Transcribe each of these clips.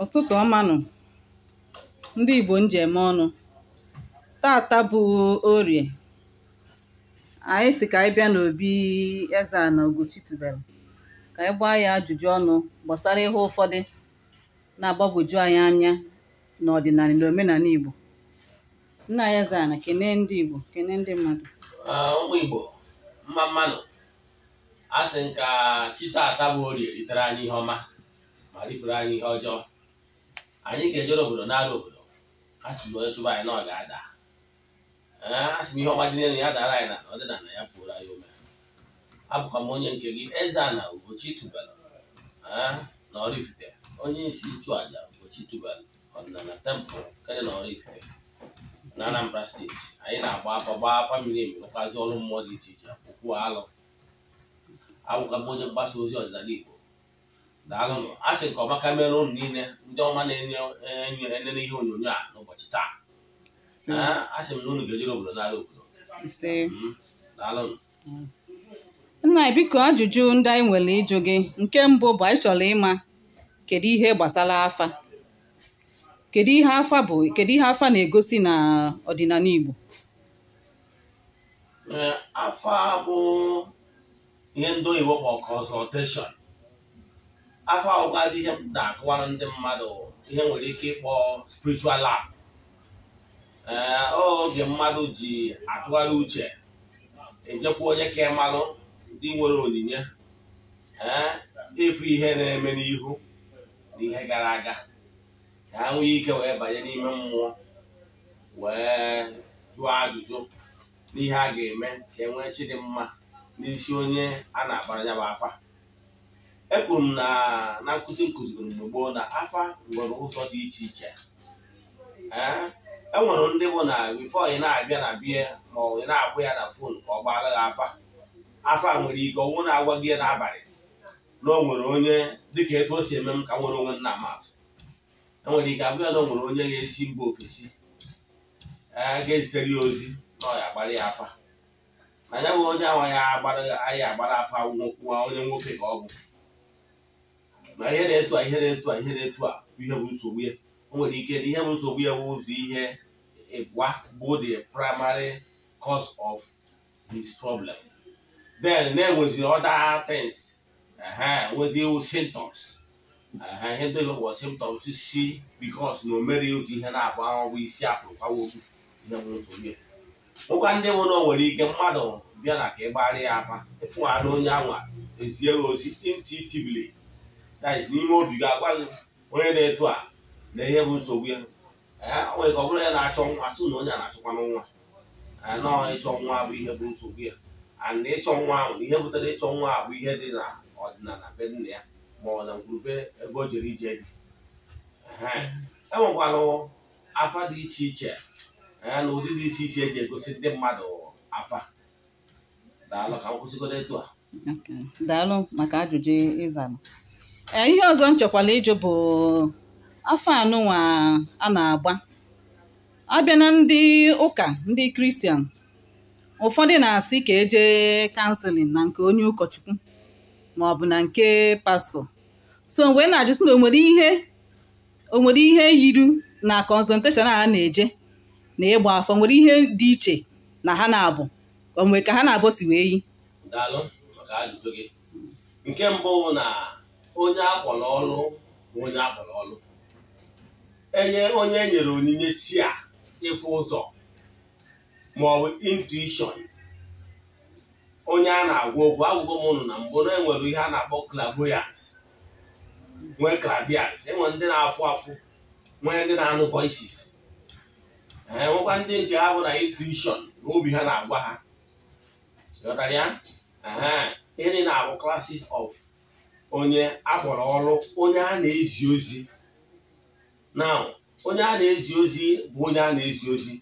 Ụtụtụ ọma nụ ndị Igbo njem ọnụ. Tata bụ Orie. Anyị sị ka anyị bịa n'obi Eze-Ana Ugochitubelu ka anyị gbaa ya ajụjụ ọnụ gbasara ihe ụfọdụ na-agbagwoju anyị anya n'ọdịnala na omenala Igbo. Nna ya Eze-Ana, kenee ndị Igbo, kenee ndị mmadụ. Ụmụ Igbo mma mmanụ, a sị nka chi tata bụ Orie ritere anyị ihe ọma ma ripụrụ anyị ihe ọjọọ. Anyị ga-ejere obodo n'ala obodo. A sị m onye chụba anyị na ọ ga-ada. A sị m ihe ọma dị n'elu ya dara anyị na ọdịnala ya pụrụ anyị ome. Abụkwa m onye nke gị Eze-Ana Ugochitubelu na Oraifite, onye isi nchụaja Ugochitubelu ọdịnala temple nke dị na Oraifite na Anambra steeti. Anyị na-agba afa, gbaa afa miri emi, rụkwazi ọrụ mmụọ dị iche iche, okwu alụ. Abụkwa m onye mgbasa ozi ọdịnala Igbo. Daalụnụ. A sị nke ọma ka mere ụnụ niile ndị ọma na-enene ihe onyonyo a n'ụbọchị taa. A sị m na unu ga-ejere obodo n'ala obodo. Daalụnụ. Nna, biko ajụjụ ndị anyị nwere ịjụ gị. Nke mbụ bụ anyị chọrọ ịma kedu ihe gbasara afa, kedu ihe afa bụ, kedu ihe afa na-egosi na ọdịnala Igbo? Afa bụ ihe ndị oyibo kpọrọ consultation. Afa ọgwazi ihe na-akụwara ndị mmadụ ihe nwere ike ịkpọ spiritual lab. Oge mmadụ ji atụgharị uche ejekwa onye ka malụ ndị nwere onyinye ịfụ ihe na-eme n'ihu na ihe gara aga, ka ha nwee ike wee banye n'ime mmụọ wee jụọ ajụjụ n'ihe a ga-eme ka e nwee chi dị mma n'isi onye a na-agbara ya bụ afa. Ekwuru m na nkụzi nkụzigoro mgbe gboo na afa nwere ụzọ dị iche iche. E nwere ndị bụ na before ị na-abịa na bie ma ọ ị na-akwụ ya na phone ka ọ gbaara gị afa. Afa nwere ike ọnwụ na-agwa gị n'abalị na o nwere onye dịka etu o si eme m ka nwere onwe nna m atụ. Enwere ike abụ ya na o nwere onye ga-esi mba ofesi ga-ezitere ya ozi na ọ ya agbara ya afa. Na ya bụ onye ahụ ya anyị agbara afa onye nwoke ka ọ bụ na ihe na-etu a, ihe na-etu a, ihe na-etu a bụ ihe bụ nsogbu ya. O nwere ike na ihe bụ nsogbu ya bụ ụzọ ihe ịbụa bụ the primary cause of his problem. Then na-enwezi other things, nwezi symptoms, ihe ndị bụ symptoms si because na o mere ụzọ ihe na-abụ ahụ isi afụrụkwawa okwu ihe bụ nsogbu ya. Nwekwa ndị bụ na o nwere ike mmadụ bịa na ka ị gbara ya afa ịfụ anụ onye anwa ezie ya ozi intuitively, that is n'ime obi ga-agwa gị onye na-eto a na ihe bụ nsogbu ya. O nwere ka ọ bụrụ ya na-achọ nwa, sị na onye a na-achọkwanụ nwa, nọọ ịchọ nwa bụ ihe bụ nsogbu ya. And ịchọ nwa ahụ na ihe butere ịchọ nwa bụ ihe dị na ọdịnala be nna ya ma ọ na ngwurube ebe o jere ije dị. E nwekwanụ afa dị iche iche na ụdị dị iche iche eji egosi ndị mmadụ afa. Daalụ, ka m kwụsịgodo etu a. Daalụ maka ajụjụ ịzara. Ihe ọzọ m chọkwala ịjụ bụ afa anụnwa a na-agba abịa na ndị ụka, ndị Kristian, ụfọdụ na-asị ka eje counseling na nke onye ụkọchukwu ma ọ bụ na nke pastọ. So mgbe na-ajụ sị na o nwere ihe yiri na consultation a na-eje na ịgba afọ, nwere ihe dị iche na ha na-abụ, o nwere ka ha na-abụ si wee yi? Daalụ maka ajụjụ gị. Nke mbụ na onye akpọrọ ọrụ bụ onye akpọrọ ọrụ. Enye onye e nyere onyinye si a ịfụ ụzọ ma ọ bụ intuition, onye a na-agwa okwu. Agwụgwọ m ụnụ na mbụ na enwere ihe a na-akpọ clairvoyance, nwee clairvoyance, enwere ndị na-afụ afụ, nwee ndị na-anụ voices, nwekwa ndị nke ha bụ na intuition na obi ha na-agwa ha. Ghọtara ya? Ihe niile na-abụ classes of onye akpọrọ ọrụ, onye a na-ezi ozi. Now, onye a na-ezi ozi bụ onye a na-ezi ozi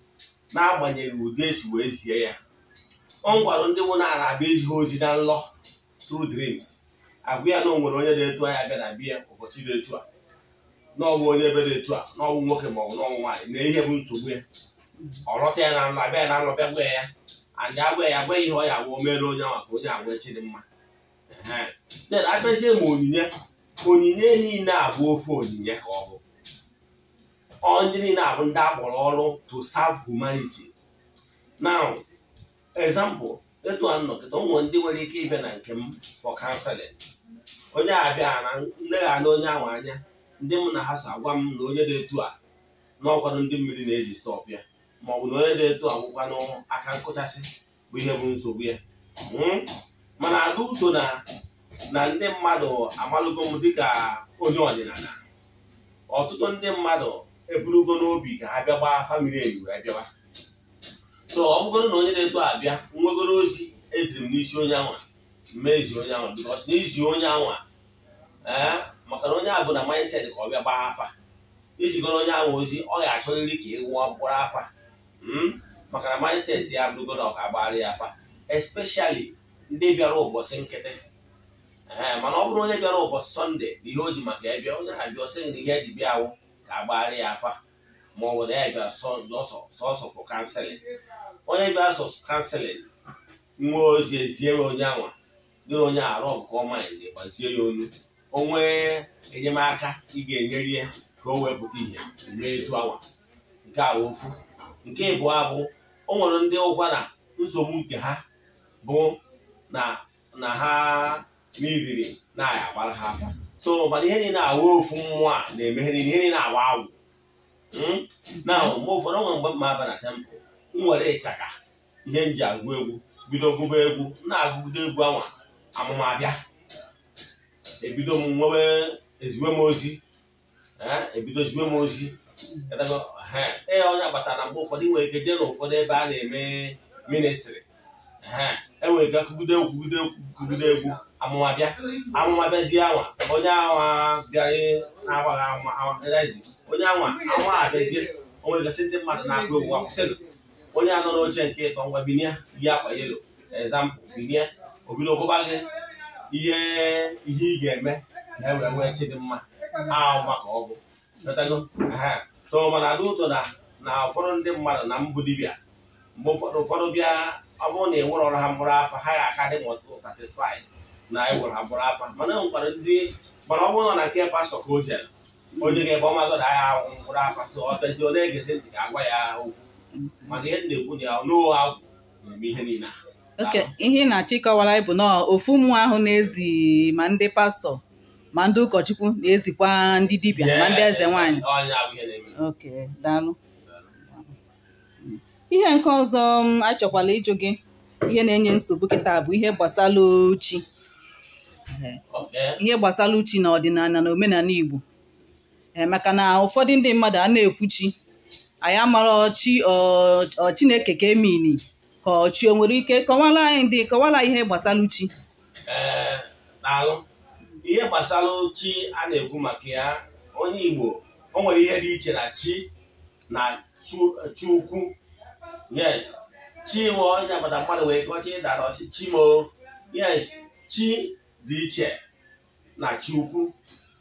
n'agbanyeghị ụdị esi wee zie ya. Ọ gwara ndị nwụ na-abịa ezi ha ozi na nlọ through dreams, agwa ya na o nwere onye na-etu anya bịa na bịa ụbọchị dị etu a, na ọ bụ onye ebe dị etu a, na ọ bụ nwoke ma ọ bụ na ọ bụ nwaanyị, na ihe bụ nsogbu ya. Ọ lọta ya na nlọ, abịa ya na nlọ bịa gwa ya, and agwa ya gwa ihe ọ ya agwa o mere onye ahụ ka onye ahụ chi dị mma. Then abịazie ma onyinye, onyinye niile abụ ofe onyinye ka ọ bụ. Ọ ndị niile abụ ndị akpọrọ ọrụ to serve humanity. Now, example, etu a nnọkịta ụmụ ndị nwere ike ịbịa na nke m for counseling. Onye abịa na nleghara onye ahụ anya, ndị m na ha so agwa m na onye dị etu a n'ọkwanụ ndị mmiri na-eji stop ya, ma ọ bụ na onye dị etu a gwụkwanụ aka nkụchasị bụ ihe bụ nsogbu ya. Mana ada uto na ndị mmadụ amalụgo m dịka onye ọdịnala. Ọtụtụ ndị mmadụ eburugo n'obi ka ha bịa gbaa famili enyi wee bịawa. So ọ bụgoro na onye na-eto abịa nwegoro ozi eziri m n'isi onye anwa, mmezi onye anwa, because n'izi onye anwa maka na onye a bụ na mindset ka ọ bịa gbaa afa. Izigoro onye ahụ ozi, ọ ga-achọrịrị ka ị nwụọ mkpụrụ afa, maka na mindset ya abụrụgo na ọ ka agbara ya afa, especially ndị bịara ụbọchị nkịtị. Mana ọ bụrụ onye bịara ụbọchị Sọnde na ihe o ji maka ya bịa, onye ha bịa ọsị na ihe eji bịa awụ ka agbara ya afa, ma ọ bụ na ya bịara sọsọ for counseling. Onye bịara sọsọ counseling nwa ozi ezie ya onye anwa dị na onye arụ nke ọma gbazie ya onu, onwe enyemaka ị ga-enyere ya ka o wee pụta ihe mee etu anwa. Nke a ofu. Nke ịbụọ abụ, o nwere ndị ụkwa na nsogbu nke ha bụ na ha n'iriri na-agbara ha afa. So mana ihe niile awa ofu mmụọ a na-eme ihe niile awa agwụ. Na mgbe ụfọdụ onwe mgbe mma aba na tempụl, m nwere ịchaka ihe m ji agụ egwu, bido gụba egwu, na-agụgide egwu anwa, amụma abịa, ebido m nwewe eziwe m ozi, ebido ziwe m ozi. Ee, onye agbata na mgbe ụfọdụ nwere ike jee n'ụfọdụ ebe a na-eme ministri, enwere ike kụgide kụgide egwu, amụma bịa, amụma bịazie anwa, onye anwa bịara na-agbaghị onye anwa anwa abịazie, o nwere gasị ndị mmadụ na-agụ egwu akwụsịrị. Onye anọ n'oche nke ịtọ, ngwa binie, yi akwa yelo, example, binie, obido gụba gị ihe ị ga-eme ka e wee nwee chi dị mma ahụ maka ọ bụ. So mana ada ụtọ na ụfọdụ ndị mmadụ na mbụ dibịa, mgbe ụfọdụ bịa, ọ bụrụ na ị nwere ọrụ ha mkpụrụ afa, ha ga-aka dị ma ọtụtụ satisfied na ewere ha mkpụrụ afa. Mana enwekwara ndị, mana ọ bụrụ na nke pastọ ka o jere onye ga-ebe ọmadụ na ya ahụ mkpụrụ afa, so ọ bịazie ọ na-egezi ntị ka agwa ya okwu. Mana ihe na-ekwu na ya n'oge agwụ na-eme ihe niile. Okay, ihe ị na-achọ ịkọwara anyị bụ na ofu mmụọ ahụ na-ezi ma ndị pastọ ma ndị ụkọchukwu na-ezikwa ndị dibịa ma ndị eze nwaanyị. Okay, daalụ. Ihe nke ọzọ m achọkwala ịjụ gị, ihe na-enye nsogbu kịta bụ ihe gbasara chi. Ihe gbasara chi na ọdịnala na omenala Igbo. Maka na ụfọdụ ndị mmadụ a na-ekwu chi, anyị amara chi ọ Chineke ka emini ka ọ chi o nwere ike kọwara anyị ndị kọwara ihe gbasara chi. Daalụ. Ihe gbasara chi a na-ekwu maka ya, onye Igbo o nwere ihe dị iche na chi na Chukwu. Yes, chi bụ onye agbata mmadụ wee kọcha ịdara ọsị chi mo. Yes, chi dị iche na Chukwu.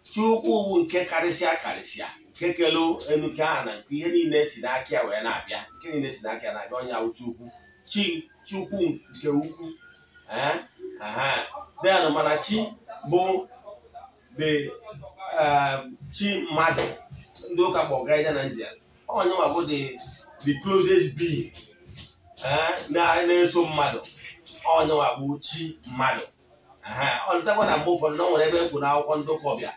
Chukwu bụ nke karịsịa karịsịa, nke kelu enu ke a na nke ihe niile si n'aka ya wee na-abịa, nke niile si n'aka ya na-abịa, onye ahụ Chukwu. Chi Chukwu nke ukwu. Then mana chi bụ the chi mmadụ ndị ụka kpọ guardian angel, onye ma bụ the closest being na-eso mmadụ, onye ma bụ chi mmadụ. Ọ lụtakwa na mgbe ụfọdụ na o nwere ebe e kwuru n'akwụkwọ ndị ụka ọbịa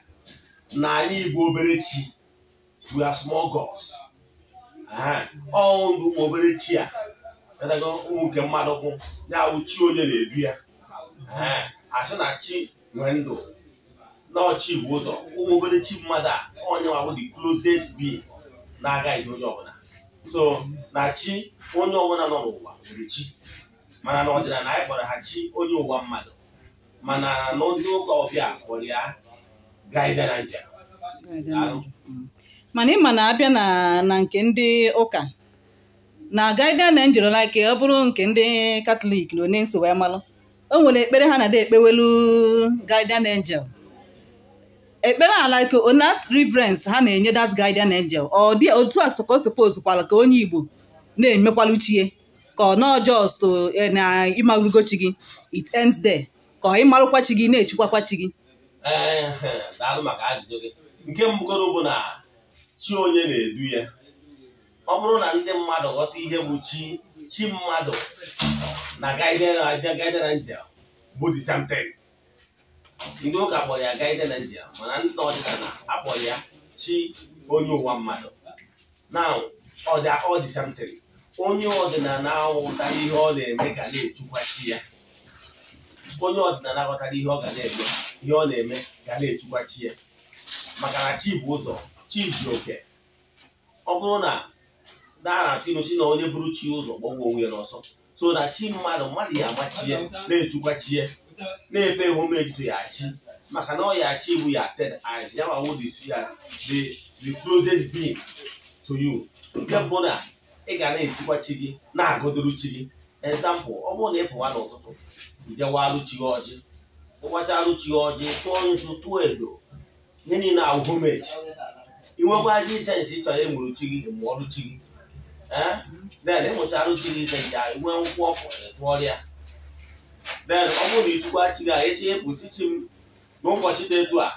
na anyị bụ obere chi, we are small gods. Ọ ndụ ụmụ obere chi a ụmụ nke mmadụ kwụ ya bụ chi onye na-edu ya. Asị na chi nwere ndụ na ọchị bụ ụzọ, ụmụ obere chi mmadụ a onye ma bụ the closest being na-agaghị onye ọbụla. So na chi onye ọbụla nọ n'ụwa nwere chi, mana n'ọdịnala anyị kpọrọ ha chi onye ụwa mmadụ, mana na ndị ụka ọbịa kpọrọ ya guardian angel. Mana ịma na-abịa na nke ndị ụka na guardian angel, like ọ bụrụ nke ndị Katọlik na onye nso wee malụ, o nwere ekpere ha na-ada ekpewelu guardian angel. Ekpere a like that reverence ha na-enye that guardian angel, ọ dị otu a ka o suppose kwala ka onye Igbo na-emekwalu chie, ka ọ nọ just na ịmarugo chi gị, it ends there, ka ọ ịmarụkwa chi gị na-echukwakwa chi gị. Daalụ maka ajụjụ gị. Nke mbụgoro bụ na Chi onye na-edu ya. Ọ bụrụ na ndị mmadụ ghọta ihe bụ chi, chi mmadụ na guardian angel bụ the same thing. Ndị ụka kpọrọ ya guardian angel, mana ndị ọdịnala akpọrọ ya chi onye ụwa mmadụ. Now, ọ dị all the same thing. Onye ọdịnala ghọtara ihe ọ na-eme ga na-echukwa chi ya. Onye ọdịnala ghọtara ihe ọ ga na-eme, ihe ọ na-eme ga na-echukwa chi ya. Maka na chi bụ ụzọ, chi dị oke. Ọ bụrụ na na-atụ ilu si na onye buru chi ụzọ gbagbuo onwe ya n'ọsọ. So na chi mmadụ, mmadụ ya ama chi ya, na-echukwa chi ya, na-epe homage to ya chi. Maka na ọ ya chi bụ ya third eye, ya ma wụ the closest being to you. Nke mbụ na ị ga na-echukwa chi gị, na-agọdoro chi gị. Example, ọ bụrụ na ị pụwa n'ụtụtụ, ijewalụ chi gị ọjị, ịwachalụ chi gị ọjị, tụọ nzu, tụọ edo, ihe niile ahụ homage. I nwekwa incense ị chọrọ ịmụrụ chi gị, mụọrụ chi gị. Then ịmụcharụ chi gị incense ahụ, inwe nkwụ ọkụ, tụọrọ ya. Then ọ bụrụ na ịchukwa chi gị ahụ, echi ịpụsị chi m n'ụbọchị dị etu a,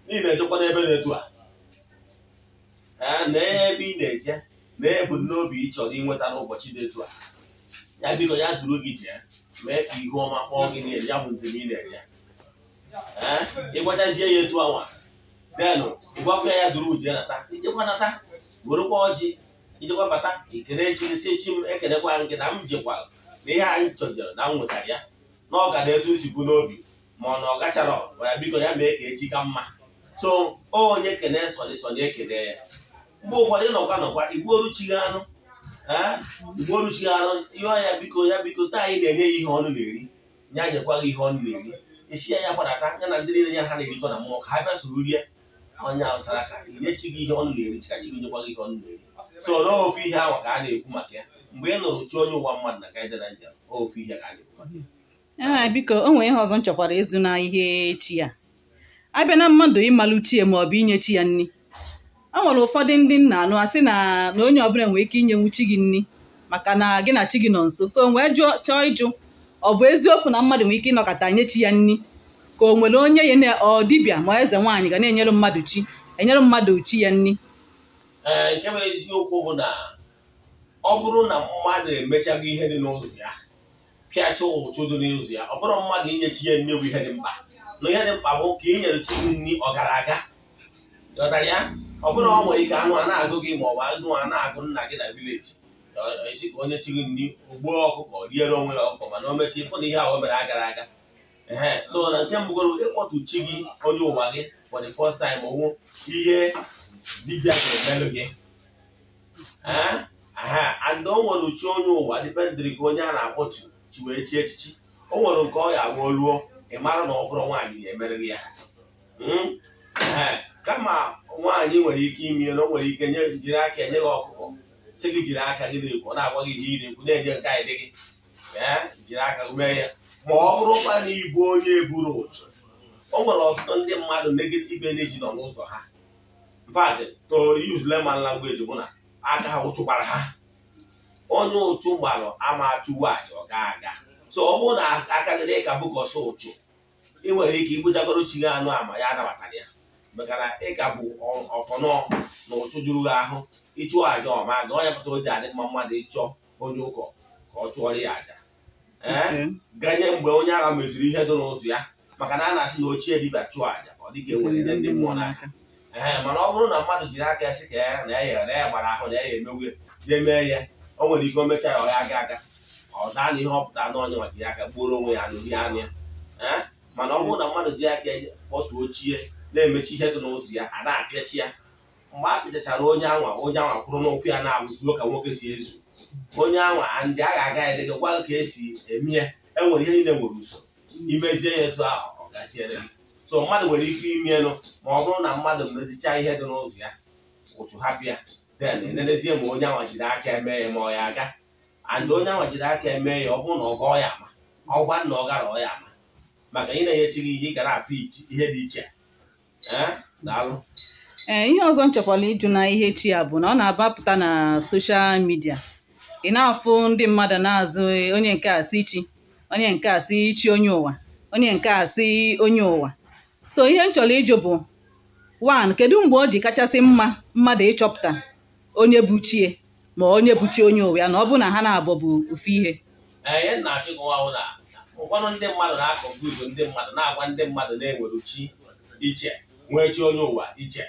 n'ihi na-ejekwa n'ebe dị etu a. Na ebe ị na-eje, na ebumnobi ị chọrọ inweta n'ụbọchị dị etu a. Ya biko ya duru gị jee, mee ka ihu ọma kpọọ gị n'ihe ya bụ njem ị na-eje. Ịgwachazie ya etu anwa, denụ ịgwakwa ya duru jee nata, ijekwa nata, werekwa ọjị, ijekwa bata, ekele chi gị, sị chi m ekelekwa gị na m jekwara na ihe anyị chọjere na m nwetara ya, na ọ ga na-etu nsigbu n'obi, ma ọ na ọ gachara, ya biko ya mee ka echi ka mma. So onye kene sọnị sọnị ekene ya. Mgbe ụfọdụ nọkwa igbuoru chi gị anụ, igbuoru chi gị anụ, yọọ ya biko taa anyị na-enye ya ihe ọnụ na-eri, ya nyekwa gị ihe ọnụ na-eri, esi ya ya gbadata, ya na ndị niile ya ha na-erikọ na mmụọ ka ha bịa soro rie. Onye ahụ sara aka, inye chi gị ihe ọnụ na-eri, chika chi gị nyekwa gị ihe ọnụ na-eri. So n'ofu ihe ahụ ka a na-ekwu maka ya. Mgbe ị nụrụ chi onye ụwa mmadụ na guardian angel, ofu ihe ka a na-ekwu maka ya. Ee, biko o nwere ihe ọzọ m chọkwara ịzụ na ihe chi ya. Abịa na mmadụ ịmalụ chi ya maọbụ inye chi ya nri. O nwere ụfọdụ ndị nna anụ asị na onye ọbụla nwere ike inyenwu chi gị nri maka na gị na chi gị nọ nso. So wee chọọ ịjụ, ọ bụ eziokwu na mmadụ nwere ike ịnọkọta nye chi ya nri, ka o nwere onye ya na ọ dibịa ma eze nwaanyị ga na-enyere mmadụ chi, enyere mmadụ chi ya nri? Ee, nke bụ eziokwu bụ na ọ bụrụ na mmadụ emechaghị ihe dị n'ụzọ ya, pịacha ụchụ dị n'ụzọ ya, ọ bụrụ mmadụ inye chi ya nri bụ ihe dị mkpa. Na ihe dị mkpa bụ ka ị nyere chi gị nri ọ gara aga. Ghọtara ya? Ọ bụrụ ọ nwere ike anụ a na-agụ gị ma ọ bụ anụ a na-agụ nna gị na vileji, esi ka onye chi gị nri ogbuo ọkụkọ riere onwe ya ọkụkọ, mana o mechaa ịfụ na ihe ahụ o mere agara aga. So na nke mbụgoro ịkpọtụ chi gị onye ụwa gị for the first time owu ihe dibịa ga-emelụ gị. And o nwere chi onye ụwa dipendịrị ka onye a na-akpọtu chi wee chi echichi. O nwere nke ọ ya agba oluo, ị mara na ọ bụrụ nwaanyị ga-emere gị ya. Kama nwaanyị nwere ike ime na o nwere ike jiri aka enye gị ọkụkọ, sị gị jiri aka gị na-ekwu, ọ na-agwa gị ihe ị na-ekwu, na-enye gaịdị gị, jiri aka gị mee ya. Ma ọ bụrụkwa na ịbụ onye eburu ụchụ, o nwere ọtụtụ ndị mmadụ negative energy nọ n'ụzọ ha. In fact, to use layman language bụ na aka ha ụchụ gbara ha. Onye ụchụ gbara ama achụwa aja ọ ga-aga. So ọ bụrụ na aka gị dị ka bụkọsọ ụchụ, ị nwere ike igbujagoro chi gị anụ ama ya anabatara ya, maka na ị ka bụ ọtọnọ na ụchụ juru gị ahụ. Ịchụ aja ọma ga onye pụtara o ji adị mma mmadụ ịchọ onye ụkọ ka ọ chụọrọ ya aja. Ganye mgbe onye agha mezuru ihe dị n'ụzọ ya, maka na a na-asị na ochie dibịa chụọ aja ọ dịka enwere nye ndị mmụọ n'aka. Mana ọ bụrụ na mmadụ jiri aka ya sị ka ya na ya gbara ahụ na ya emegwe ya mee ya, o nwere ike o mechaa ya ọ ya aga aga, ọ daa na ihe ọ pụtara na onye nwa jiri aka gbuoro onwe ya anụ rie anụ ya. Mana ọ bụrụ na mmadụ ji aka ya kpọtuo ochie na-emechi ihe dị n'ụzọ ya, a na-apịachi ya. Mgbe a pịachachara onye anwa, onye anwa kwụrụ n'ụkwụ ya na-abụzuo ka nwoke si ezu. Onye anwa ndị a ga-aga ya dịgị gwa ka esi eme ya. Enwere ihe niile nwere usoro, imezie ya etu ahụ ọ gaziere gị. So mmadụ nwere ike ime elu ma ọ bụrụ na mmadụ mezichaa ihe dị n'ụzọ ya, ụchụ hapụ ya, then enenezie ma onye anwa jiri aka eme ya ma ọ ya aga. And onye anwa jiri aka eme ya, ọ bụrụ na ọ gọọ ya ama, ọ gwa na ọ gara ọ ya ama, maka ị na-enye chi gị ihe ị gara afụ ihe dị iche. Daalụ. Ee, ihe ọzọ m chọkwara ịjụ na ihe chi ya bụ na ọ na-abapụta na social media, ị na-afụ ndị mmadụ na-azụ onye nke a sị chi, onye nke a sị chi onye ụwa, onye nke a sị onye ụwa. So ihe m chọrọ ịjụ bụ One, kedu mgbe ọ ji kachasị mma mmadụ ịchọpụta onye bụ chie ma onye bụ chi onye ụwa ya, na ọ bụ na ha na-abụ bụ ofu ihe? Ihe na-achọ ịkọwa bụ na ụfọdụ ndị mmadụ na-akọnfuzu ndị mmadụ, na-agwa ndị mmadụ na-enwere chi iche, nwee chi onye ụwa iche,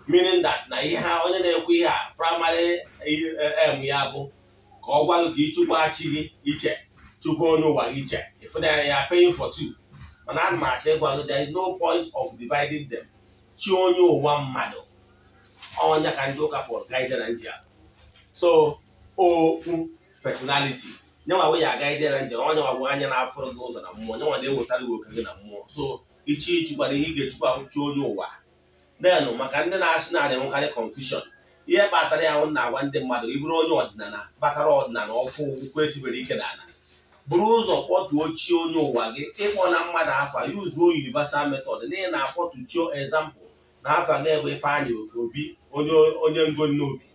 meaning that na ihe ha onye na-ekwu ihe a primary aim ya bụ ka ọ gwa gị ka ịchụkwa chi gị iche, chụkwa onye ụwa gị iche. If they are paying for two, mana ana m achọ ịgwa gị, there is no point of dividing them. Chi onye ụwa mmadụ ọnya ka ndị ụka kpọrọ guardian angel. So ofu personality nyenwa wụ ya guardian angel, onye nwa bụ anya na-afụrụ gị ụzọ na mmụọ, nyenwa na-ewetara gị oke gị na mmụọ. So ichi ịchụkwara ihe ị ga-echukwa chi onye ụwa. Then maka ndị na-asị na na-enwekarị confusion, ihe kpatara ya na-agwa ndị mmadụ, ị bụrụ onye ọdịnala batara ọdịnala ọfụ ụkwụ esibere ike n'ala, buru ụzọ kpọtuo chi onye ụwa gị. Ịkpọ na mmadụ afa, yuzuo universal method n'ihi na akpọtu chi. Example, na afa gị bụ Ifeanyị Obi, onye Ngonnaobi,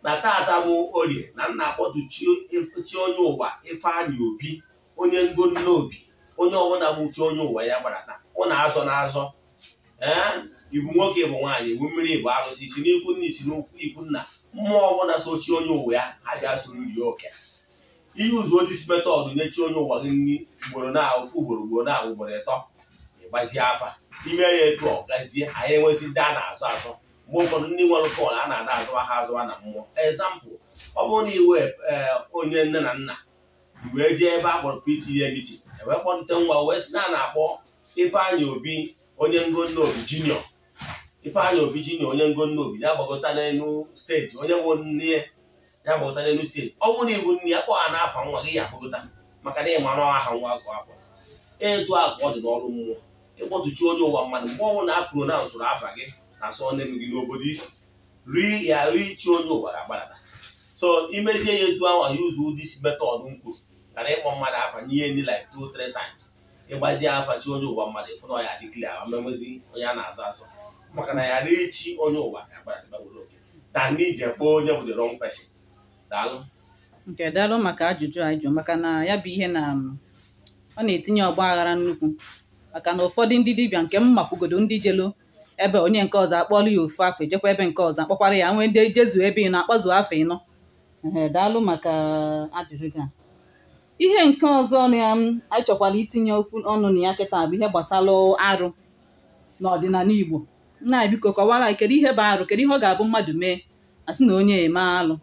na tata bụ Orie, na nna akpọtu chi onye ụwa Ifeanyị Obi, onye Ngonnaobi, onye ọbụla bụ chi onye ụwa ya gbarata, ọ na-azọ na-azọ. Ee, ibu nwoke bụ nwaanyị, ibu mmiri bụ arụsị, isi n'ikwu nna, isi n'ukwu ikwu nna, mmụọ ọbụla so chi onye ụwa ya, ha bịa soro rie oke. Ihe ụzọ this method nye chi onye ụwa gị nri ugboro na ofu ugboro, ugboro na ugboro ịtọ, ịgbazie afa ime ya etu ọ gazie. Anyị enwezi ndị a na-azụ azụ. Mgbe ụfọdụ ndị nwere kọl a na-ada azụwa ha azụwa na mmụọ. Example, ọ bụrụ na iwe onye nne na nna wee jee ebe a kpọrọ PTA meeting, ewee kpọnte nwa wee sị na a na-akpọ Ifeanyị Obi onye Ngonnaobi junior, Ifeanyị Obi junior onye Ngonnaobi, ya gbagota n'elu stage. Onye bụ nne ya gbagota n'elu stage. Ọ bụrụ na ibu nne ya kpọọ ha n'afa nwa gị, ya agbagota, maka na ịma na aha nwa gụ akpọ etu a ka ọ dị n'ọrụ mmụọ. Ịkpọtụchi onye ụwa mmadụ, mgbe ọnwụ na pronounce afa gị na asọ nne gị n'obodo isi ri ya ri, chi onye ụwa ga-agbadata. So imezie ya etu ahụ, use this method m kwuru, gara ịkpọ mmadụ afa nye ihe ndị like 2 3 times, ịgbazie afa chi onye ụwa mmadụ, ịfụ na ọ ya dị clear, memezi onye a na-azụ azụ, maka na ya ri chi onye ụwa ga-agbadata were oke than ije kpọọ onye bụ the wrong person. Daalụ. Nke daalụ maka ajụjụ anyị jụ, maka na ya bụ ihe na ọ na-etinye ọgba aghara nnukwu, maka na ụfọdụ ndị dibịa nke m makwugodo ndị jelu ebe onye nke ọzọ akpọrọ ya ofu afọ, ejekwa ebe nke ọzọ akpọkwara ya, nwee ndị jezuo ebe ị na-akpọzuo afọ ịnọ. Ee, daalụ maka ajụjụ gị a. Ihe nke ọzọ na anyị chọkwara itinye okwu ọnụ na ya kịta bụ ihe gbasara arụ n'ọdịnala Igbo. Nna anyị, biko kọwara anyị, kedu ihe bụ arụ? Kedu ihe ọ ga-abụ mmadụ mee a sị na onye eme alụ?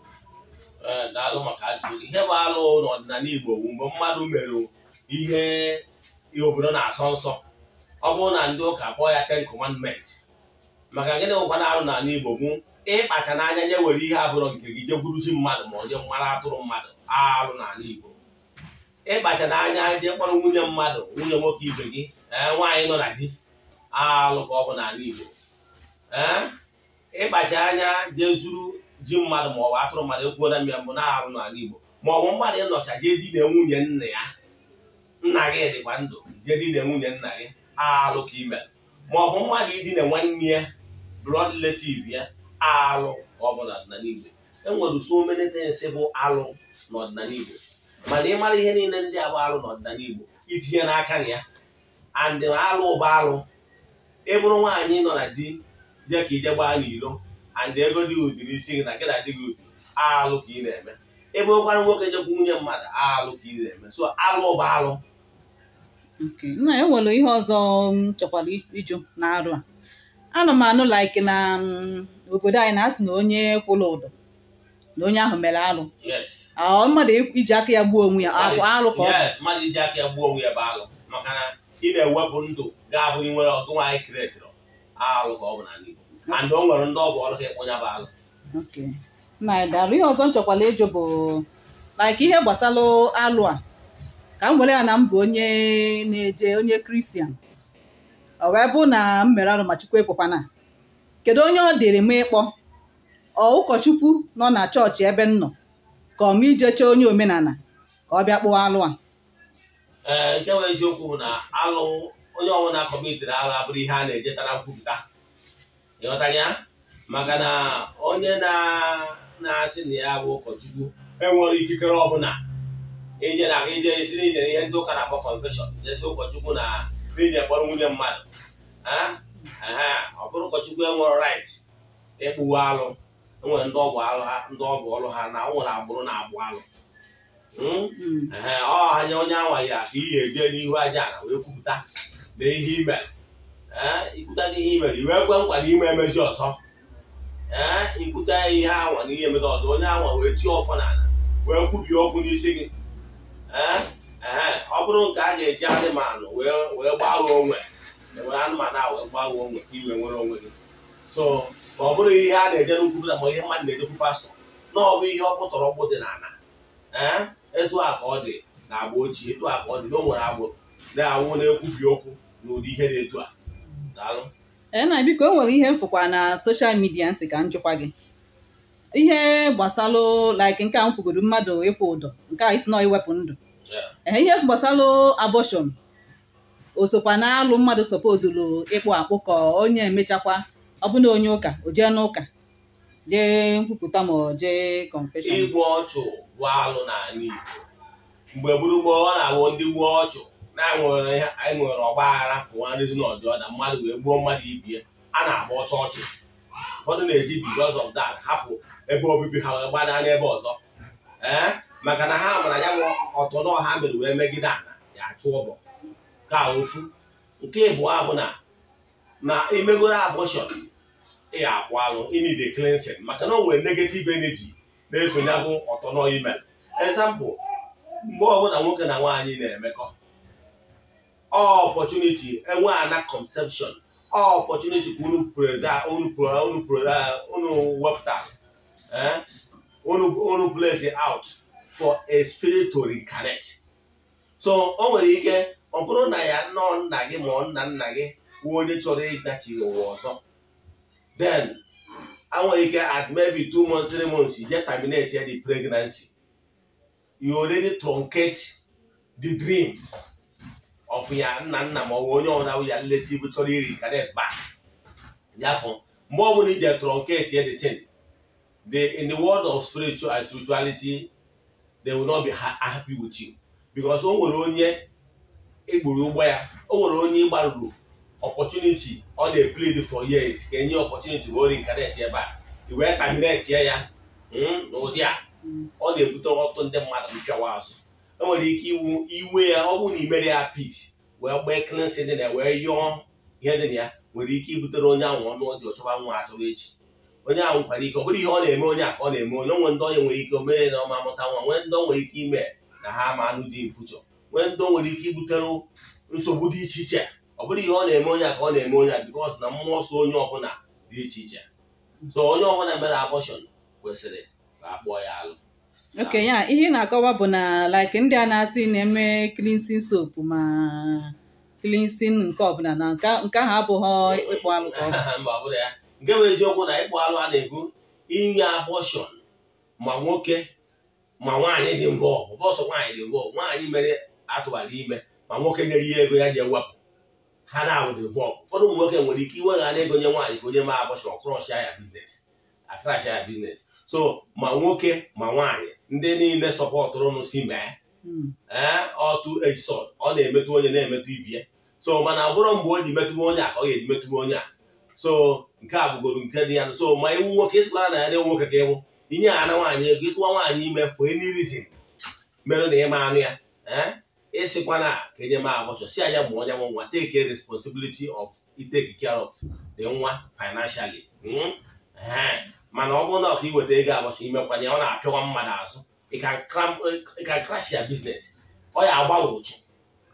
Ee, daalụ maka ajụjụ gị. Ihe bụ alụ n'ọdịnala Igbo bụ mgbe mmadụ mere ihe ihe obodo na-asọ nsọ. Ọ bụrụ na ndị ụka kpọọ ya Ten Commandment. Maka gịnị nwekwana arụ n'ala Igbo bụ ịkpacha n'anya nye were ihe abụrọ nke gị jekwuru chi mmadụ, ma ọ jee mara atụrụ mmadụ, alụ n'ala Igbo. Ịkpacha n'anya jee kpọrọ nwunye mmadụ, nwunye nwoke ibe gị, ee, nwaanyị nọ na di, alụ ka ọ bụ n'ala Igbo. Ee, ịkpacha anya jee zuru ji mmadụ ma ọ bụ atụrụ mmadụ, ekwuola m ya mbụ na arụ n'ala Igbo. Ma ọ bụ mmadụ ịnọcha jee di na nwunye nna ya, nna gị dịkwa ndụ, jee di na nwunye nna gị, alụ ka ime. Ma ọ bụ mmadụ idina nwanne ya, blood relative ya, alụ ka ọ bụ n'ọdịnala Igbo. Enwere so many things bụ alụ n'ọdịnala Igbo, mana ị mara ihe niile ndị a bụ alụ n'ọdịnala Igbo, itinye n'aka na ya. And alụ bụ alụ. Ị bụrụ nwaanyị nọ na di, jee ka ije gbaa n'ilo and ego dị ubi n'isi gị na gị na di gị ubi, alụ ka ị na-eme. Ị bụrụkwara nwoke jekwu nwunye mmadụ, alụ ka ị na-eme. So alụ bụ alụ. Okay. Nna, enwere ihe ọzọ m chọkwara ịjụ na arụ a. Anụ m anụ like na obodo anyị na-asị na onye kwụrụ ụdọ na onye ahụ mere alụ. Yes. Ọ mmadụ iji aka ya gbuo onwe ya alụ alụ ka ọ bụ? Yes, mmadụ iji aka ya gbuo onwe ya bụ alụ, maka na ị na-ewepụ ndụ ga-abụ ị nwere ọgụ nwaanyị kiretịrọ, alụ ka ọ bụ n'ala Igbo, and o nwere ndị ọ bụ ọrụ ka ịkpọ ya bụ alụ. Okay. Nna anyị, daalụ. Ihe ọzọ m chọkwara ịjụ bụ like ihe gbasara alụ a, ka m were ya na m bụ onye na-eje, onye Christian, ọ wee bụ na m mere arụ, ma Chukwu ekwekwana, kedu onye ọ dịrị m ịkpọ? Ọ ụkọchukwu nọ na chọọchị ebe m nọ, ka ọ ma ije chọọ onye omenala ka ọ bịa kpụọ alụ a? Ee, nke nwere eziokwu bụ na alụ onye ọbụla commitiri alụ abụrụ ihe a na-ejetara nkwupụta. Ịghọtara ya? Maka na onye na-asị na ya bụ ụkọchukwu enwere ikikere ọbụla ije na ije isi na ije ihe ndị ụka na-akpọ confession, jesi ụkọchukwu na ije kpọrọ nwunye mmadụ. Ọ bụrụ ụkọchukwu enwere right ịkpụwa alụ, enwere ndị ọgwụ alụ ha, ndị ọgwụ ọlụ ha na nwere agbụrụ na-agbụ alụ. Ọ anya onye anwa ya ka ị ga-eje n'ihu aja ala wee kwupụta na ihe imere. Ikwuta n'ihe imere, iwee kwe nkwa na ime emezi ọzọ. Ikwuta ihe anwa na ihe emezi ọzọ, onye anwa wee tie ọfọ n'ala wee kwubie okwu n'isi gị. Ọ bụrụ nke a ga-eji anụmanụ wee gbagha onwe, ewere anụmanụ a wee gbagha onwe ka iwe nwere onwe gị. So ma ọ bụrụ ihe a na-eje n'ukwupụta ma ihe mmadụ na-ejekwu pastọ, na ọ bụ ihe ọkpụtọrọ ọkpụ dị n'ala. Etu a ka ọ dị na agba ochie, etu a ka ọ dị na o nwere agbụrụ na-awụ na-ekwubi okwu n'ụdị ihe dị etu a. Daalụ. Na biko, o nwere ihe m fụkwa na social media nsị ka m jụkwa gị ihe gbasalụ, like nke a m kwugodo, mmadụ ịkwụ ụdọ, nke a isi na iwepụ ndụ. Ihe gbasalụ abortion, o sokwa na alụ mmadụ sọpozulu ịkpụ akpụ, ka onye emechakwa ọ bụ na onye ụka o jee n'ụka jee nkwupụta ma ọ jee confession? Igbu ọchụ bụ alụ n'ala Igbo. Mgbe gburugburu ọ na-awụ ndị gbuo ọchụ na anyị nwere ọgba aghara for one reason or the other, mmadụ wee gbuo mmadụ ibie, a na-agba ọsọ ọchụ. Ụfọdụ na-eji because of that hapụ ebe obibi ha wee gbadaa n'ebe ọzọ, ee, maka na ha mara ya bụ ọtọ ha mere wee megide ala ya achụ ụbọ ka ofu. Nke ịbụọ bụ na imegoro abortion, ị akwụ alụ, ị need a cleansing, maka na o nwere negative energy na-eso ya bụ ọtọnọ email. Example, mgbe ọbụla nwoke na nwaanyị na-emekọ, opportunity enwe ana conception, opportunity ka unu preza unu unu unu wepụta, unu place out for a spirit to reincarnate. So o nwere ike ọ bụrụ na ya nọ nna gị ma ọ nna nna gị wụ onye chọrọ ịdachi ụwa ọzọ, then enwere ike at maybe 2 months, 3 months, you just terminate the pregnancy. You already truncate the dreams of ya nna nna ma ọ bụ onye ọbụla ya relative chọrọ reincarnate back. Therefore, mgbe ọbụla ije truncate the thing, in the world of spiritual and spirituality, they will not be happy with you, because o nwere onye egburu ụgbọ ya, o nwere onye ịgbaruru opportunity ọ na-plead for years ka enye opportunity ka o reincarnate ebe a, i wee terminate ya n'ụdị a, ọ na-ebute ọtụtụ ndị mmadụ mpịawa azụ. Enwere ike iwu iwe ya, ọ bụrụ na imere ya peace wee gbee cleansing dị na wee yọọ ihe dị na ya, nwere ike ibutere onye ahụ ọnụ ọdị ọchọba nwa achọba echi. Onye ahụ nkwara ike ọ bụrụ ihe ọ na-eme onye a ka ọ na-eme onye onwe. Ndị onye nwere ike o mere na ọma amụta nwa, nwee ndị o nwere ike ime na ha ama anụ dị in future, nwee ndị o nwere ike ibutere nsogbu dị iche iche. Ọ bụrụ ihe ọ na-eme onye a ka ọ na-eme onye a, because na mmụọ nsọ onye ọbụla dị iche iche. So onye ọbụla mere abortion kwesịrị ka a kpọọ ya alụ. Oke ya ihe ị na-akọwa bụ na like ndị a na-asị na-eme cleansing soap ma cleansing nke ọbụla, na nke ahụ abụghị ịkpụ alụ ka ọ bụ? Mba, ọ bụrụ ya nke bụ eziokwu na ịkpụ alụ a na-ekwu inye abortion, ma nwoke ma nwaanyị dị involve, bọsọ nwaanyị dị involve, nwaanyị mere atụbara ime, ma nwoke nyere ya ego ya ji ewepụ, ha na-awụ dị involve. Ụfọdụ ụmụ nwoke nwere ike iweghara ego nye nwaanyị ka onye mee abortion, ọ crush ya business, a-crash ya business. So ma nwoke ma nwaanyị, ndị niile sọpọtụrụ si mee ee otu age sword, ọ na-emetụ onye na-emetụ ibie. So mana ọ bụrụ mgbe o ji metụ onye a ka ọ ga-eji metụ onye a. So nke a bụgoro nke dị ya. So ma iwu nwoke ịsịkwara na ya na nwoke ka ịwụ inye ya na nwaanyị ego ịtụwa nwaanyị ime for any reason mere na ịma anụ ya, ee, ịsịkwa na ka enye m agbọchọ si anya mụọ onye nwe nwa, take a responsibility of take care of the nwa financially. Mana ọ bụrụ na ọka iweta ego agbọchọ imekwana ya, ọ na-apịawa mmadụ azụ. It can crash your business. Ọ ya agba ụchụ,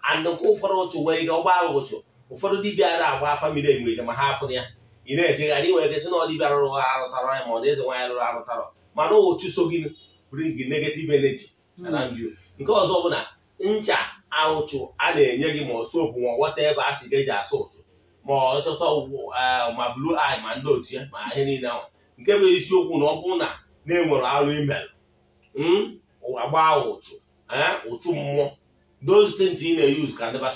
and nke ụfọdụ ụchụ nwere ike ọgba agha ụchụ. Ụfọdụ dibịa ara agba family enwere ike ma ha afụ ya, ị na-ejegharị, inwere ike sị na ọ dibịa rụrụ arụtarọ ya, ma ọ na eze nwaanyị rụrụ arụtarọ, mana ụchụ so gị bring negative energy around you. Nke ọzọ bụ na ncha ụchụ a na-enye gị, ma ọ soap ma whatever a sị ga eji asa ụchụ, ma ọsọsọ ma blue eye ma ndị otu ya ma ihe niile ahụ, nke bụ isiokwu na ọ bụrụ na na-enwere alụ email agba ụchụ, ụchụ mmụọ, those things ị na-use can never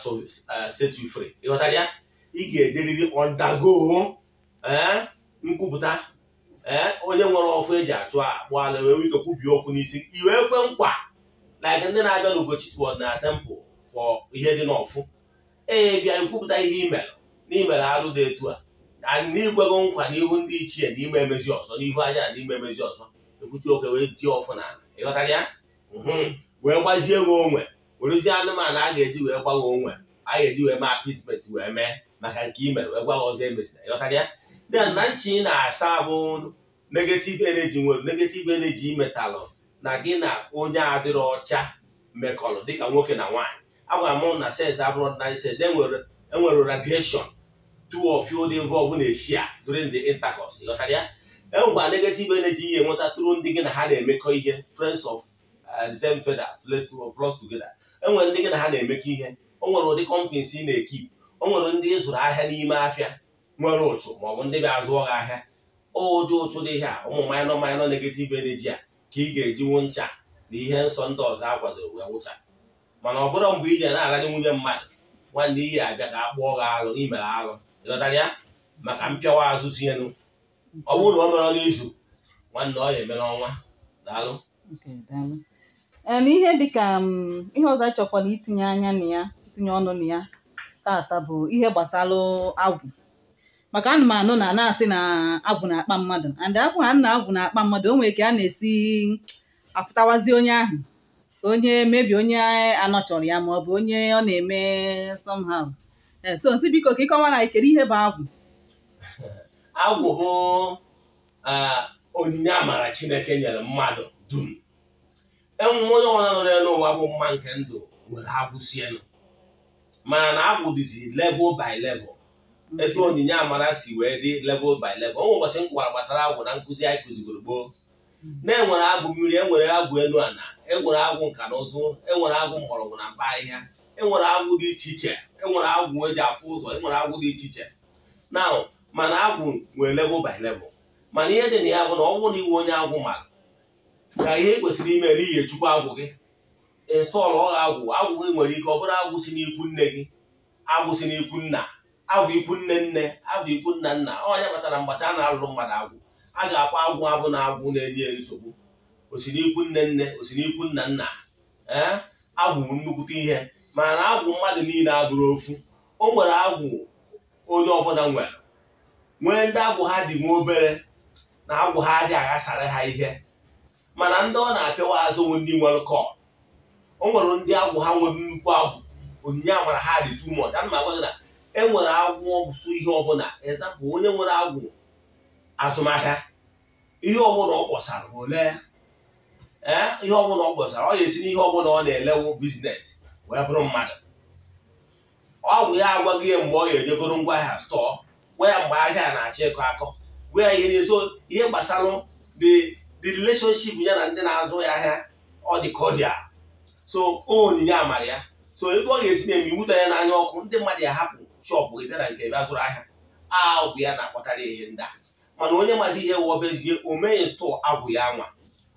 set you free. Ịghọtara ya? Ị ga-ejeriri undergo nkwupụta, onye nwere ọfụ eji achụ akpụ ala wee ike kwubie okwu n'isi, i wee kwe nkwa, like ndị na-abịa n'Ugochi na temple for ihe dị n'ọfụ, ee, bịa ikwupụta ihe imere na imere alụ dị etu a. And n'igwego nkwa n'ihu ndị ichie na ime emezi ọzọ, n'ihu aja na ime emezi ọzọ, ekwuchi oke wee tie ọfụ n'ala. Ịghọtara ya? Wee gbazie gị onwe, werezie anụmanụ a ga-eji wee gbaghị onwe, a ga-eji wee mee appeasement wee mee maka nke i mere, wee gwa ọzọ emezina. Ịghọtara ya? Then na nchi ị na-asa bụ negative energy, nwere negative energy metalụ na gị na onye adịrọ ọcha mekọrọ dịka nwoke na nwaanyị. Agwara m na sex abụrụ ordinary sex, enwere radiation two of you dị involved na-eshia during the intercourse. Ịghọtara ya? Enwekwa negative energy ihe enweta through ndị gị na ha na-emekọ ihe, friends of the same feather flock together. Enwere ndị gị na ha na-emekọ ihe, o nwere ụdị companies ị na-ekip, o nwere ndị ịzụrụ ahịa n'ime afịa nwere ụchụ maọbụ ndị bịa zụọ gị ahịa. Ụdị ụchụ dị ihe a, ụmụ minor minor negative energy a ka ị ga-ejinwu ncha na ihe nsọ ndị ọzọ a kwadoro wee wụcha. Mana ọ bụrụ mgbe ị ji na-alarị nwunye mmadụ, nwanne, ihe abịa ka a kpụọ gị alụ n'imere alụ. Ịghọtara ya? Maka mpịawa azụ sienu, ọ bụrụ na o mere n'izu, nwanne, ọ ya eme n'ọnwa. Daalụ. Okay, daalụ. Ee, na ihe dịka ihe ọzọ achọkwala itinye anya na ya, itinye ọnụ na ya tata bụ ihe gbasara agwụ, maka anụmanụ na na-asị na agwụ na-akpa mmadụ, and agwụ ha na agwụ na-akpa mmadụ, o nwere ka a na-esi afụtawazi onye ahụ ka onye mebi onye anọchọrọ ya, ma ọ bụ onye ọ na-eme somehow. Ee, so nsị biko ka ịkọwara anyị kedu ihe bụ agwụ. Agwụ bụ onyinye amara Chineke nyere mmadụ dum. Enwe onye ọbụla nọ n'elu ụwa bụ mma nke ndụ nwere agwụ sienu, mana na agwụ dịzi level by level, etu onyinye amara si wee dị level by level. Onwe ụbọchị m kwara gbasara agwụ na nkụzi anyị kụzigoro gboo, na-enwere agwụ mmiri, enwere agwụ elu ala, enwere agwụ nka na ụzụ, enwere agwụ mgbọrọgwụ na mkpa ahịhịa, enwere agwụ dị iche iche, enwere agwụ eji afụ ụzọ, enwere agwụ dị iche iche na mana agwụ nwere level by level. Mana ihe dị na ya bụ na ọ bụrụ na iwe onye agwụ mara ka ihe ị kwesịrị ime n'ihi chukwu agwụ gị, install ọgha agwụ. Agwụ gị nwere ike ọ bụrụ agwụ si n'ikwu nne gị, agwụ si n'ikwu nna, agwụ ikwu nne nne, agwụ ikwu nna nna. Onye kpatara mgbasa a na-alụrụ mmadụ agwụ, a ga-akpọ agwụ abụ na agwụ na-enye ya nsogbu osi n'ikwu nne nne, osi n'ikwu nna nna. Ee, agwụ bụ nnukwute ihe, mana na agwụ mmadụ niile abụrụ ofu. O nwere agwụ onye ọbụla nwere, nwee ndị agwụ ha dị nwa obere na agwụ ha adịghị aghasara ha ihe, mana ndị ọ na-apịawa azụ bụ ndị nwere kọl. O nwere ndị agwụ ha nwere nnukwu agwụ, onyinye amara ha dị too much. Ana m agwa gị na e nwere agwụ ọsụ ihe ọbụla. Example, onye nwere agwụ azụmahịa, ihe ọbụla ọ kpọsara ole, ee, ihe ọbụla ọ kpọsara, ọ ga-esi n'ihe ọbụla ọ na-elewu business wee bụrụ mmadụ. Ọgwụ ya agwaghị ya mgbe ọ ga-ejegoro ngwa ahịa store, gwa ya mgbe ahịa na-achọ ịkọ akọ, gwa ya ihe na-ezo ihe gbasara the relationship ya na ndị na-azụ ya ahịa. Ọ dị cordial, so onyinye amara ya. So etu ọ ga-esi na-eme iwutere ya n'anya ọkụ, ndị mmadụ ya hapụ shop gị bịa na nke bịa zụrụ ahịa. Agwụ ya na-akpọtara ihe ndị a. Mana onye mazi ihe wọbezie, o mee store agwụ ya nwa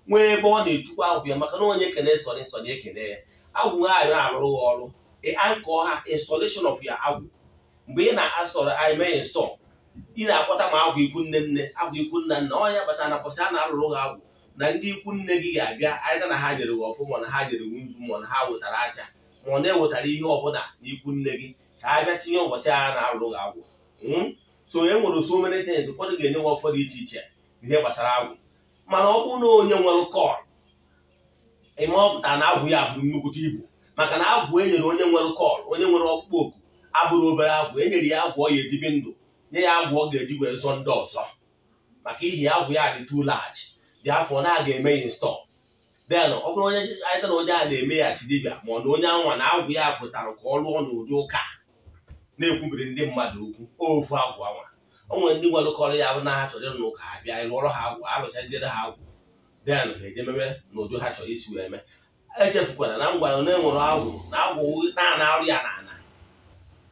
nwee ebe ọ na-echukwa agwụ ya, maka na onye ekene sọrị nsọ na ekene ya agwụ ha na-arụrụ ha ọrụ. Ankọ ha installation of ya agwụ, mgbe ị na-asọrọ anyị mee install, ị na-akpọta ma agwụ ikwu nne nne, agwụ ikwu nna nna. Onye kpatara na pọsị a na-arụrụ ha agwụ na ndị ikwu nne gị ga-abịa anyị na ha nyere gị ọfụ, ma na ha nyere gị nzu, ma na ha wetara aja, ma ọ na-ewetara ihe ọbụla n'ikwu nne gị ka a bịa tinye ụbọchị a na-arụrụ gị agwụ. So e nwere so many things. Ụfọdụ ga-enye nwe ụfọdụ iche iche ihe gbasara agwụ. Mana ọ bụrụ na onye nwere call, ime ọpụta na agwụ ya bụrụ nnukwute ibu, maka na agwụ e nyere onye nwere call, onye nwere ọkpụkpọ oku, abụrụ obere agwụ. E nyere ya agwụ ọ ya ejibi ndụ, nye ya agwụ ọ ga-eji wee zọ ndị ọzọ, maka ihi agwụ ya dị too large dị afọ na a ga-eme install. Then ọ bụrụ onye anyị na onye a na-eme ya si dibịa, ma ọ na onye anwa na agwụ ya pụtara ka ọ lụọ n'ụdị ụka na-ekwubiri ndị mmadụ okwu ofu agwụ anwa. O nwere ndị nwere ya bụ na ha chọrọ ịrụ n'ụka, ha bịa lụọrọ ha agwụ, alụchaziere ha agwụ, then ha ejememe n'ụdị ha chọrọ isi wee mee. Echefukwana na m gwara na enwere agwụ na agwụ na-ana arụ ya na ana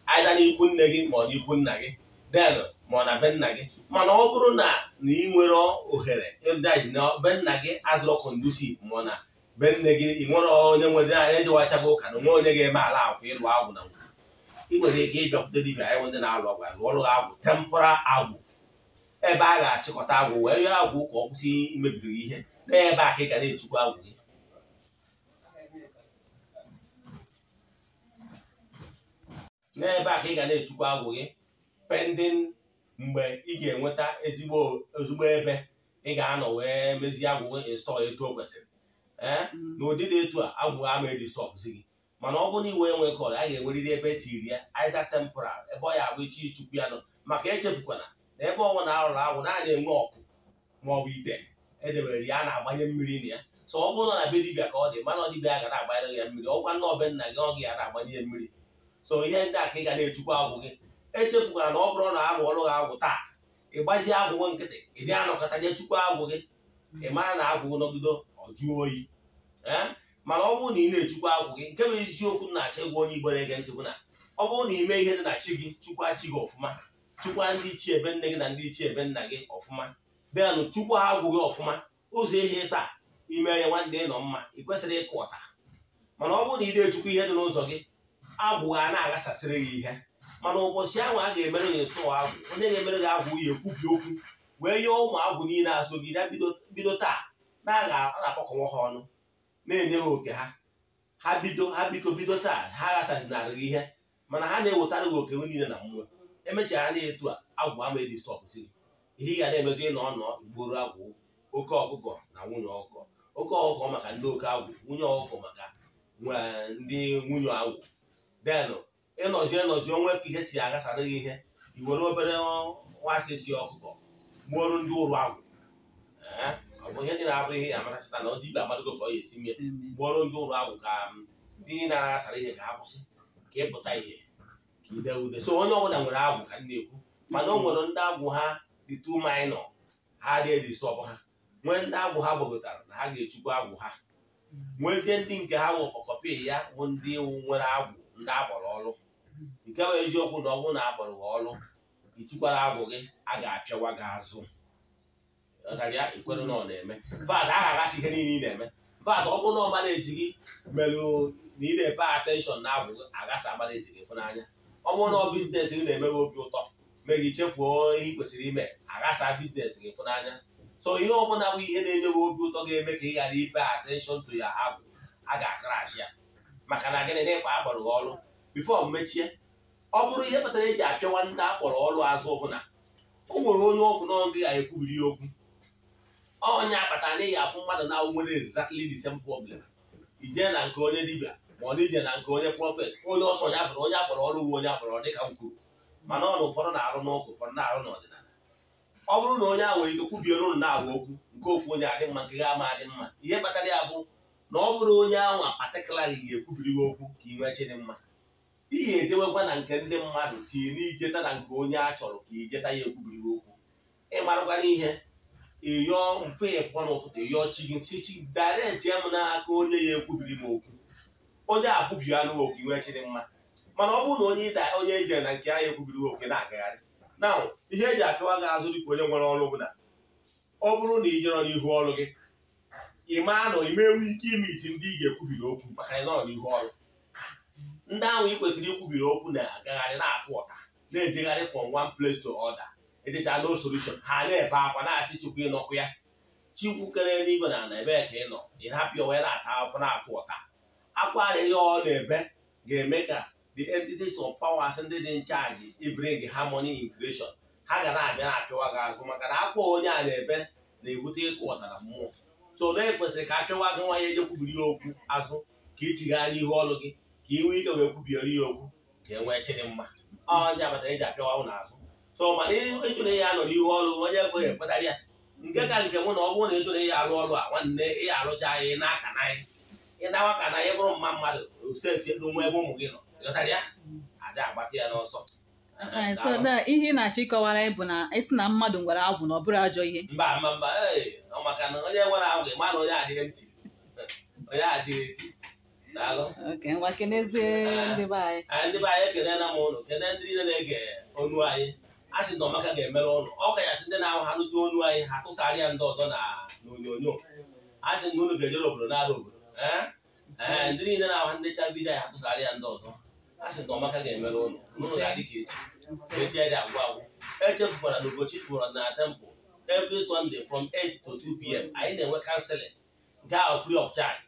aịda n'ikwu nne gị ma ọ n'ikwu nna gị, then ma ọ na be nna gị. Mana ọ bụrụ na na ị nwere ohere ịdaji na be nna gị adịrọ conducive, ma ọ na be nne gị ị nwere onye nwere anya ejewachaba ụka na onwe onye ga-eme ala akwa ịlụ agwụ na ngwu, ị nwere ike ịbịakwute dibịa anyị ndị na-alụ agwụ, alụọrụ ha agwụ temporal agwụ, ebe a ga-achịkọta agwụ wee yọọ agwụ ka ọ kwụsị imebiri gị ihe. N'ebe a ka ị ga na-echukwa agwụ gị. N'ebe a ka ị ga na-echukwa agwụ gị pending Mgbe ị ga-enweta ezigbo ezigbo ebe ị ga-anọ wee mezie agwụ install etu o kwesịrị, ee, n'ụdị dị etu a, agwụ ama eji stopzi gị. Mana ọ bụrụ na iwe enwe kọl, a ga-enwerịrị ebe etiri ya, either temporal, ebe ọ ya abụ ichi ichukwu ya nọ. Maka echefukwana na ebe ọnwụ na arụrụ agwụ na a na-enwe ọkụ maọbụ ite edebere ya, a na-agbanye mmiri na ya. So ọ bụrụ na be dibịa ka ọ dị, mana dibịa ga na-agbanyere ya mmiri, ọgwa nna ọbe nna gị, ọ gị ya na-agbanye ya mmiri. So ihe ndị a ka ị ga na-echukwa agwụ gị. Echefukwara na ọ bụrụ na arụ ọrụ gị agwụ taa, ị gbazie agwụ nkịtị, ị dị anọkọta jee chukwa agwụ gị, ị mara na agwụ nọgido ọ jụọ oyi. Ee, mana ọ bụrụ na ị na-echukwa agwụ gị, nke bụ eziokwu na-achọ ịgwa onye Igbo na-ege ntị bụ na ọ bụrụ na ime ihe dị na chi gị, chukwa chi gị ọfụma, chukwa ndị ichie ebe nne gị na ndị ichie ebe nna gị ọfụma, denụ chukwa agwụ gị ọfụma, ụzọ ihe taa ime ya, nwanne, ịnọ mma, ị kwesịrị ịkụ ọta. Mana ọ bụrụ na ị na-echukwa ihe dị n'ụzọ gị, agwụ ga na-aghasasịrị gị ihe. Mana ụbọchị ahụ a ga-emere gị nsọ agwụ, onye ga-emere gị agwụ ya ekwubi okwu wee nye ụmụ agwụ niile azụ gị ya bido taa na a na-akpọkọnwa ha ọnụ, na-enye ha oke ha. Ha bido, ha biko bido taa, ha ghasazinarị gị ihe, mana ha na-ewetara gị oke niile na mmụọ. Emechara na etu a, agwụ ama edi stopsi gị. Ihe ị ga na-emezi, ịnọ ọnọ igboro agwụ oke ọkụkọ na nwunye ọkụkọ, oke ọkụkọ maka ndị oke agwụ, nwunye ọkụkọ maka ndị nwunye agwụ. Denụ ịnọzi ịnọzi onwe ka ihe si aghasara gị ihe, i were obere nwasị si ọkụkọ gbuoro ndị ụrụ agwụ. Ee, ọ bụ ihe ndị na-abụ ihe ya amarasịta na dibịa amadogo ka ọ ya esi mie gbuoro ndị ụrụ agwụ, ka ndị na-aghasara ihe ka ha kwụsị, ka ịpụta ihe, ka ide ude. So onye ọbụla nwere agwụ ka m na-ekwu, mana o nwere ndị agwụ ha dị too minor, ha adịghị disturb ha, nwee ndị agwụ ha gbagotara na ha ga-echukwa agwụ ha, nwezie ndị nke ha wụ ọkọpị ya, bụ ndị nwere agwụ ndị agbọrọ ọrụ. Nke bụ eziokwu na ọ bụrụ na agbọrọ gị ọrụ, ichukwara agwụ gị, a ga-apịawa gị azụ. Ghọtara ya? Ikwere na ọ na-eme vad a ga-aghasị ihe niile ị na-eme vad. Ọ bụrụ na ọ mara eji gị merụ na ị na-epe attention na agwụ gị, aghasa amara eji gị fụnanya. Ọ bụrụ na ọ business gị na-eme gị obi ụtọ, mee gị chefuo ihe ị kwesịrị ime, aghasa business gị fụnanya. So ihe ọbụla bụ ihe na-enye gị obi ụtọ ga-eme ka ị ghara ipe attention to ya agwụ, a ga-acrash ya. Maka na gịnị? Na ịkpa akpọrọ gị ọrụ. Before mechie, ọ bụrụ ihe kpatara eji apịawa ndị akpọrọ ọrụ azụ bụ na o nwere onye ọgwụ na gị ga-ekwubiri ya okwu onye akpata na ịya afụ mmadụ na-awụ nwere exactly the same problem. Ije na nke onye dibịa, ma ọ na ije na nke onye prophet, onye ọsọ ya bụrụ onye akpọrọ ọrụ uwe, onye akpọrọ, dịka m kwuru. Mana ọ na ụfọdụ na-arụ n'ụka, ụfọdụ na-arụ n'ọdịnala. Ọ bụrụ na onye ahụ nwere ike kwubiere ụnụ na-agwa okwu nke ofu onye adị mma, nke ga ama adị mma, ihe kpatara ya bụ na ọ bụrụ onye ahụ particularly ga-ekwubiri gị okwu ka ị nwee chi dị mma, ihe ejewekwa na nke ndị mmadụ tinye n'ijeta na nke onye a chọrọ ka ijeta ya ekwubiri gị okwu. Ịmarakwana ihe ịyọọ mfe, ịpụọ n'ụtụtụ ịyọọ chi gị, si chi direct ya m n'aka onye ya ekwubiri m okwu, onye akwubi anụ okwu, inwe chi dị mma. Mana ọ bụrụ na onye ịda onye ejere na nke ahụ ekwubiri okwu na-agagharị na ihe eji apịwa gị azụ dịka onye nwere ọrụ bụ na ọ bụrụ na ị jere n'ihu ọrụ gị, ị maa na ime enwe ike imiti ndị ị ga-ekwubiri okwu, maka na ị nọrọ n'ihu ọrụ. Ndị ahụ ị kwesịrị ikwubiri okwu na-agagharị, na-akụ ọta, na-ejegharị from one place to other, ejecha no solution, ha na-ebe akwa na-asị, "Chukwu, ịnọkwu ya? Chukwu kere n'igwe na ala, ebee ka ị nọ?" Ị hapụ ya wee na-ata afọ, na-akụ ọta akwa arịrị. Ọ na-ebe ga-eme ka the entities of powers ndị dị in charge bring harmony in creation, ha ga na-abịa na-apịwa gị azụ, maka na akwa onye a na-ebe na-ebute ịkụ ọta na mmụọ. So na ekwesịrị ka apịwa gị nwa ya eje kwubiri ya okwu azụ, ka ị chighaa n'ihu ọrụ gị, ka ị nwee ike wee kwubiere ya okwu, ka e nwee chịrị mma. Onye abatara eji apịawa ụnụ azụ. So mana ịjụ na ihe anọ n'ihu ọrụ, onye ekweghị ekwetara ya. Nke ka nke mụ na ọ bụrụ na ịjụ na ihe alụ ọrụ a, nwanne, ị alụcha ya n'aka na anyị ịnawa ka na ị bụrụ mma mmadụ oseti nwa ebe ụmụ gị nọ. Ịghọtara ya? Ada agbata ya n'ọsọ. So na ihe ị na-achọ ịkọwara anyị bụ na isi na mmadụ nwere agwụ na ọ bụrụ ajọ ihe. Mba, mba, mba. Ee, ọ maka na onye nwere agwụ, ma na onye adịghị ntị, onye adịghị ntị. Daalụ. Okay, ngwa, kenezie ndị be anyị. Anyị ndị be anyị, ekene na m ụnụ, kene ndị niile na-ege onu anyị. A sị na ọmaka ga-emere ụnụ, ọ kachasị ndị na-ahụ ha nụcha onu anyị, ha tụsara ya ndị ọzọ na n'onyonyo. A sị na unu ga-ejere obodo na-arụ obodo. Ee ee, ndị niile na-ahụ ndị cha video anyị, ha tụsara ya ndị ọzọ. A sị na ọmaka ga-emere ụnụ, ụnụ ga-adị ka echi, echi adị agwụ agwụ. Echefukwara na Ugochi tụrụ na temple every Sunday from 8 to 2 p.m. Anyị na-enwe counseling nke ahụ free of charge.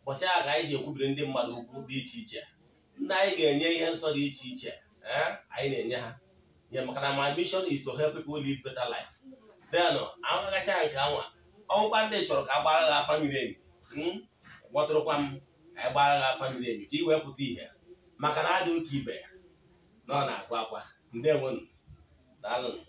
Ụbọchị ahụ ka anyị ji ekwubiri ndị mmadụ okwu dị iche iche, ndị anyị ga-enye ihe nsọ dị iche iche. Ee, anyị na-enye ha. Ya maka na my mission is to help people live better life. Then agacha nke anwa, ọgwụkwa ndị chọrọ ka a gbara gị afa miri emi, kpọtụrụkwa m ka anyị gbara gị afa miri emi ka ị wee pụta ihe, maka na adị ụka ibe ya na ọ na-agụ akwa. Ndewonu, daalụnụ.